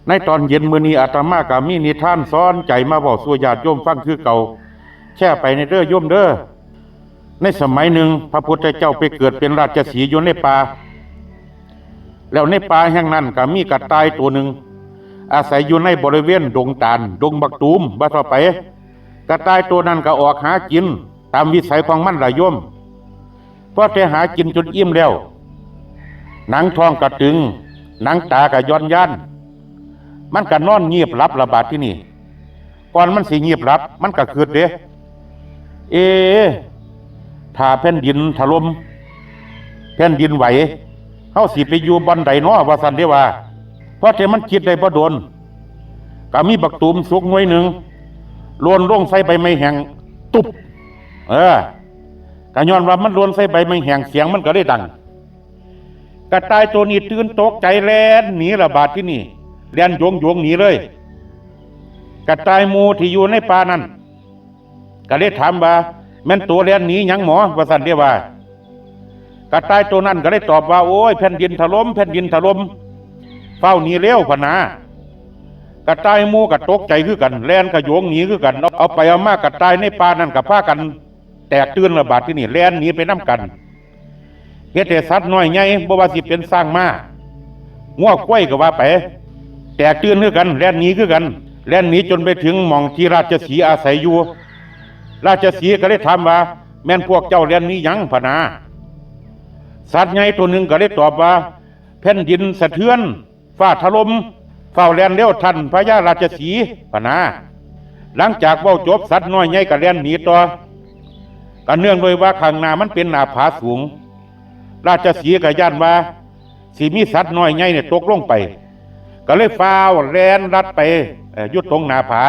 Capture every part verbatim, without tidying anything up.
ในตอนเย็นมื้อนี้ อาตมาก็มีนิทานสอนใจมาเว้าสู่ญาติโยมฟังคือเก่า แชร์ไปในเด้อโยมเด้อ ในสมัยหนึ่ง พระพุทธเจ้าไปเกิดเป็นราชสีห์อยู่ในป่า แล้วในป่าแห่งนั้นก็มีกระต่ายตัวหนึ่ง อาศัยอยู่ในบริเวณดงตาล ดงบักตูม ว่าต่อไป กระต่ายตัวนั้นก็ออกหากินตามวิสัยของมันล่ะโยม พอแต่หากินจนอิ่มแล้ว หนังท้องก็ตึง หนังตาก็หย่อนยาน มันก็นอนงีบหลับละบาดที่นี่ ก่อนมันสิงีบหลับ มันก็คิดเด้ เอ ถ้าแผ่นดินถล่ม แผ่นดินไหว เฮาสิไปอยู่บ่อนใดน้อ ว่าซั่นเด้ว่า พอแต่มันคิดได้บ่โดน ก็มีบักตูมสุกหน่วยหนึ่ง หล่นลงใส่ใบไม้แห้ง ตุ๊บ เออ ก็ย้อนว่ามันหล่นใส่ใบไม้แห้ง เสียงมันก็เลยดัง กระต่ายตัวนี้ตื่นตกใจแล่นหนีละบาดที่นี่ แล่นโยงโยงหนีเลย กระต่ายหมู่ที่อยู่ในป่านั้น ก็เลยถามว่า แม่นตัวแล่นหนีหยังหมอ ว่าซั่นเด้ว่า กระต่ายตัวนั้นก็เลยตอบว่า โอ้ย แผ่นดินถล่ม แผ่นดินถล่ม ฟ้าวหนีเร็วพะนะ กระต่ายหมู่ก็ตกใจคือกัน แล่นขโยงหนีคือกัน เอา เอาไปเอามากระต่ายในป่านั้นก็พากันแตกตื่นละบาดที่นี่ แล่นหนีไปนำกัน เฮ็ดให้สัตว์น้อยใหญ่ บ่ว่าสิเป็นช้างม้า งัวควายก็ว่าไป แตกตื่นคือกัน แล่นหนีคือกัน แล่นหนีจนไปถึงหม่องที่ราชสีห์อาศัยอยู่ ราชสีห์ก็เลยถามว่า แม่นพวกเจ้าแล่นหนีหยังพะนะ สัตว์ใหญ่ตัวหนึ่งก็เลยตอบว่า แผ่นดินสะเทือน ฟ้าถล่ม ฟ้าวแล่นเร็วท่านพญาราชสีห์พะนะ หลังจากเว้าจบ สัตว์น้อยใหญ่ก็แล่นหนีต่อ ก็เนื่องด้วยว่าข้างหน้ามันเป็นหน้าผาสูง ราชสีห์ก็ย้านว่าสิมีสัตว์น้อยใหญ่เนี่ยตกลงไป ก็เลยฟ้าวแล่นลัดไป เอ่อ อยู่ตรงหน้าผา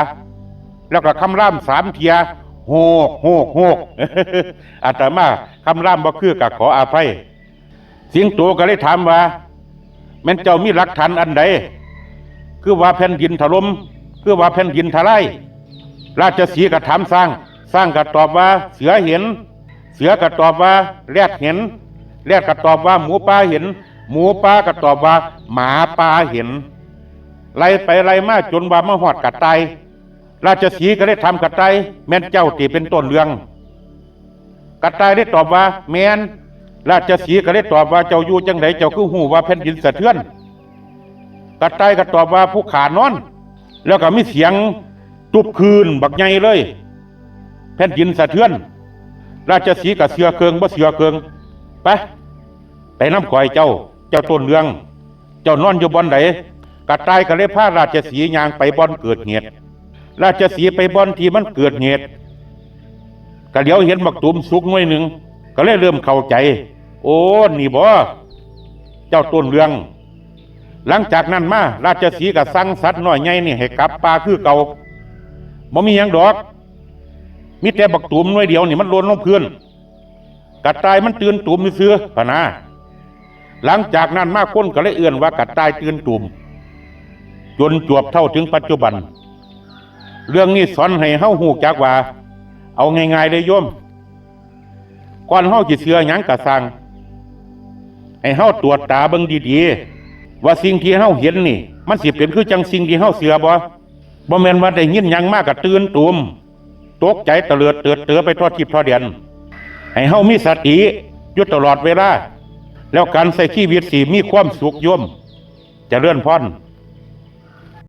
แล้วก็คำรามสามเทื่อ โฮก โฮก โฮก อาตมาคำรามบ่คือก็ขออภัย สิงโตก็เลยถามว่า แม่นเจ้ามีหลักฐานอันใด คือว่าแผ่นดินถล่ม คือว่าแผ่นดินทลาย ราชสีห์ก็ถามช้าง ช้างก็ตอบว่าเสือเห็น เสือก็ตอบว่าแรดเห็น แรดก็ตอบว่าหมูป่าเห็น หมูป่าก็ตอบว่าหมาป่าเห็น ไล่ไปไล่มาจนว่ามาฮอดกระต่าย ราชสีห์ก็เลยถามกระต่าย แม่นเจ้าติเป็นต้นเรื่อง กระต่ายได้ตอบว่าแม่น ราชสีห์ก็เลยตอบว่าเจ้าอยู่จังใดเจ้าคือฮู้ว่าแผ่นดินสะเทือน กระต่ายก็ตอบว่าผู้ข้านอน แล้วก็มีเสียงตุ๊บคืนบักใหญ่เลย แผ่นดินสะเทือน ราชสีห์ก็เชื่อเคิงบ่เชื่อเคิง ไป ไปนำข่อยเจ้า เจ้าต้นเรื่อง เจ้านอนอยู่บ่อนใด กระต่ายก็เลยพาราชสีห์ย่างไปบ่อนเกิดเหตุ ราชสีห์ไปบ่อนที่มันเกิดเหตุ ก็เหลียวเห็นบักตูมสุกหน่วยหนึ่ง ก็เลยเริ่มเข้าใจ โอ้ นี่บ่ เจ้าต้นเรื่อง หลังจากนั้นมา ราชสีห์ก็สั่งสัตว์น้อยใหญ่นี่ให้กลับป่าคือเก่า บ่มีหยังดอก มีแต่บักตูมหน่วยเดียวนี่มันหล่นลงพื้น กระต่ายมันตื่นตูมซื่อๆพะนะ หลังจากนั้นมาคนก็เลยเอิ้นว่ากระต่ายตื่นตูม จนจวบเท่าถึงปัจจุบัน เรื่องนี้สอนให้เฮาฮู้จักว่า เอาง่ายๆเลยโยม ก่อนเฮาสิเชื่อหยังก็ซ่าง ให้เฮาตรวจตาเบิ่งดีๆ ว่าสิ่งที่เฮาเห็นนี่ มันสิเป็นคือจั่งสิ่งที่เฮาเชื่อบ่ บ่แม่นว่าได้ยินหยังมาก็ตื่นตูม ตกใจเตลิดเติดเตอไปทั่วทิศทั่วแดน ให้เฮามีสติอยู่ตลอดเวลา แล้วการใช้ชีวิตสิมีความสุขโยม เจริญพร